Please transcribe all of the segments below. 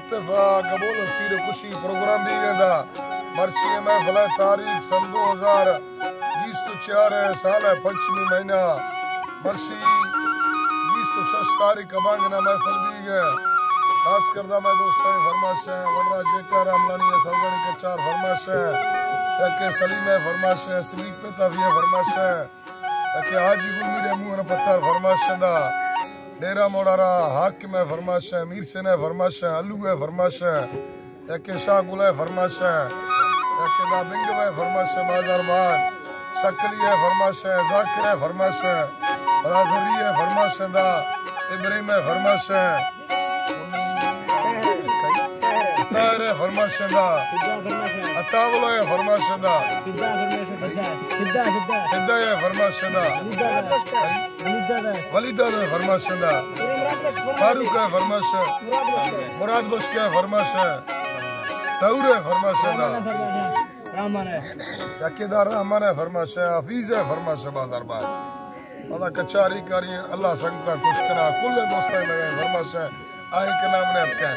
اتفاق قبول سیر کشی پروگرام بیگیں دا۔ مرچی ءِ محفل ءِ تاریخ سن دو ہزار بیست و چار ءِ سال ءِ پنچمی مہینہ۔ مرچی بیست و شش تاریخ ءَ بانگنا محفل بیگ ءَ۔ خاص کر دا مئے دوستاں فرمائش ءَ، ورا جیکر املانی ءِ سوگانی کچار فرمائش ءَ، یا کہ سلیم ءِ فرمائش ءَ، صدیق پتافی ءِ فرمائش ءَ، یا کہ حاجی گل میر ءِ موہن پتار فرمائش ءَ دا۔ ڈیرہ موڑارا حاکم ءِ فرمائش ءَ، میر سین ءِ فرمائش ءَ، الو ءِ فرمائش ءَ، یکے شاہ گل ءِ فرمائش ءَ، یکے دا بنگو ءِ فرمائش ءَ، بازار باز شکلی ءِ فرمائش ءَ، ذاکر ءِ فرمائش ءَ، بلازری ءِ فرمائش ءَ دا، ابراہیم ءِ فرمائش ءَ، طاہر ءِ فرمائش ءَ دا، عطا اللہ ءِ فرمائش ءَ دا، فدا ءِ فرمائش ءَ دا۔ ولی داد ءِ فرمائش ءَ دا، فاروق ءِ فرمائش ءَ، مراد بخش ءِ فرمائش ءَ، سعور ءِ فرمائش ءَ دا، یکے دا رحمان ءِ فرمائش ءَ، حفیظ ءِ فرمائش ءَ، بازار باز۔ پدا کچاری کاری اللہ سنگتاں خوش کنا، کل دوستاں مئے فرمائش ءَ۔ آئی کہ نام نے اتکا۔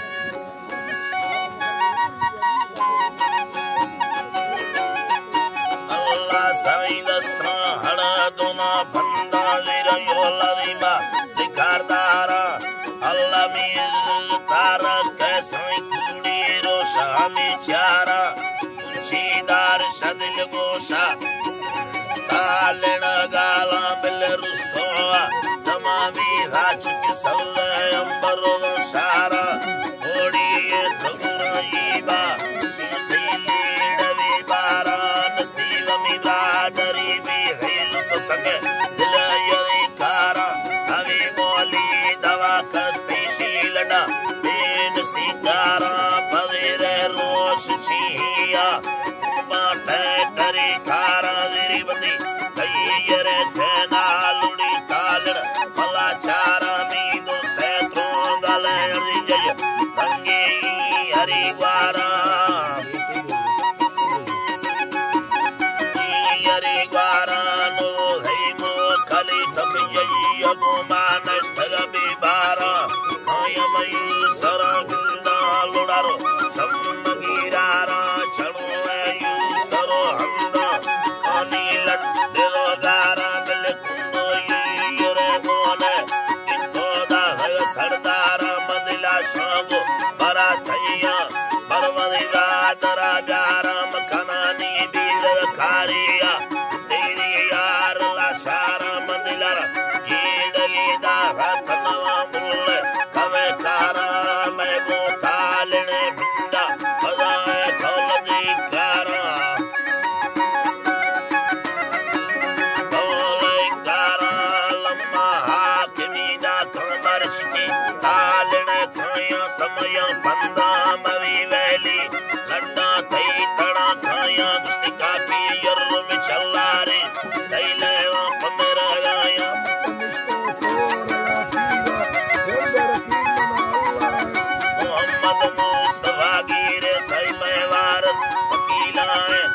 اللہ سائیں دستاں ہڑا دونا بندہ زیر یو لذیبا دکاردارا۔ اللہ میر تارک سائیں کوڑی روشا ہمیں چارا۔ چیدار شدل گوشا، تالڑ گالاں بل رستوا، تمامی راچ کے سولے امبر شارا، اوڑی تگرئی با، چیتی لیڑوی باران، سیلمی برادری بی حیل کتگ، دل یری کارا، ہمی مولی دوا کرتی شیلڈا، دین سیدارا، پذیر روش چیا، ما ٹیٹری کارا زیری بندی، تیرے سینا لڑی تالڑ، پلا چارا می دوست ترونگل علی جی، رنگی ہری گوارا۔ یری گوارانو ہیمو کلی تک یی ابو مانستگ بی بارا۔ آیا مئی سرا گندا لڑارو چم گیرارا چڑو یو سرو ہندا۔ آنی لٹ دلو گارا بل کنڈو یی رے بولے۔ انتو دا ہے سردارا مدلا شانگو برا سیاں۔ پروری را درا بیارم کنانی بیر کاریا۔ تیری یار لاشارم دلر، ایڈگی دا رتنوا مول، کمے کارا میں گو تالنے بندا، خدائے کول دی کارا۔ کول کارا لما حاکمی دا کمر چکی، تالنے کھایاں تمیاں پنداں مری ویلی، لڈاں تئی تڑاں کھایاں گشتی کاپی یرم چلاری، تئی لیواں پمر گایاں۔ محمد مصطفی گیر سائی مئے وارث وکیلائیں۔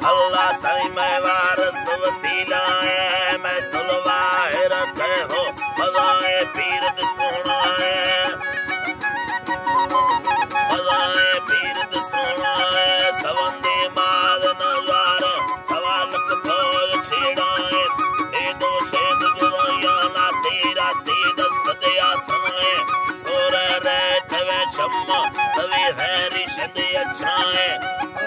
اللہ سائیں مئے وارث وسیلہ ایں، مئے سلوا حیرت ہو، مزائیں پیر دے سونا ایں۔ مزائیں پیر دے سونا ایں، سوندے ماز نزار، سوالک پھول چھیڑا ایں۔ اے دو شید جویانا تیرا سی دست دیا سمے، سورہ ریت وے چما، سوی حیری شدی اچھائیں۔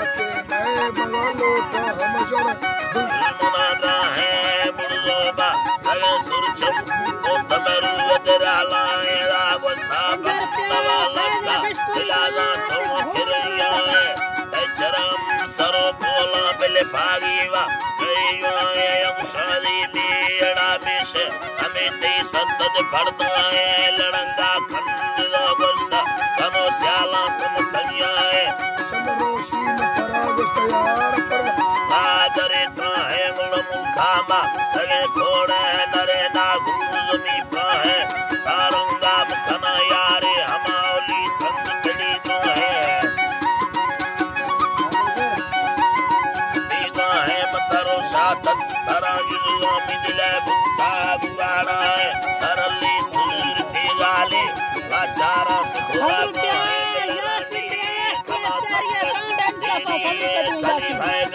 آتے نئے بلا لوٹا ہم جن دشمنا راہیں، برزو با لگے سرچم، او تمرو درالائیں، راگوستا بکتوا لگا، دلالا تو کریا ایں۔ سچرم سرو پولا بل پاگی وا، گئی گائیں ہم شادی لیڑا بیشے۔ ہمیں تئی سدد پردائیں لڑنگا کند دا گوشتا، کنو سیالاں تم سنگیائیں۔ چند روشی مکرا گوشتا یار پر۔ آدرے تراہیں مل مکاما، تگے کوڑے نرے ناگوز می پراہیں۔ تارنگا مکنا یارے ہما اولی سنگ کڑی تراہیں۔ بیگاہیں مترو شاتت ترا یلو می دلے بکتا بگاڑائیں۔ ترلی سور بیگالی لاچاراں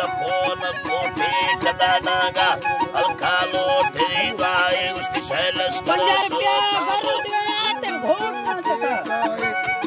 کون کوٹے کدا ناگا، ہلکا لوٹے دائے، گوشتی شے لشکر پنجاہ روپیہ سوتا گھر کو۔ دے آتے گھوٹ نہ چکا۔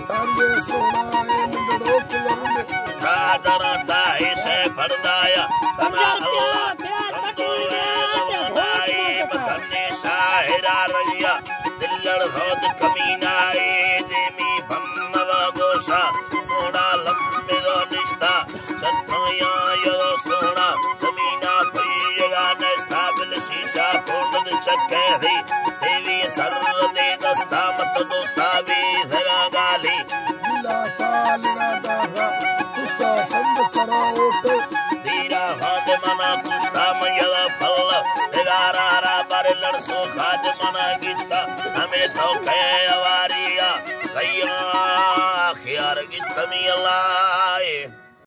تانگے سونا اے منڈڑو کلر میں۔ نادر تاہی سے پردایا، تنا پنجاہ روپیہ اللہ بیا پٹوڑی دے آتے گھوٹ نہ چکا۔ بھنے شاہرا ریا، دلڑ ہود کمینہ اے، دیمی بھم و گوشا، سوڑا لمبے دو نشتا۔ چتویاں یو سونا، زمینا پھیگا نشتا، بل شیشہ کوٹد چکے دی، سیوی سر دے دستا، مت دوستا بھی سرا گالی۔ بلا تال را دارا، کشتا سند سرا اوٹ۔ دیرا ہاں دے منا کشتا میرا پھل، دگارا را بر لڑسو کھاد منا گیتا، ہمیں تو کہے اواریا، گیا خیار گیتا می اللہ۔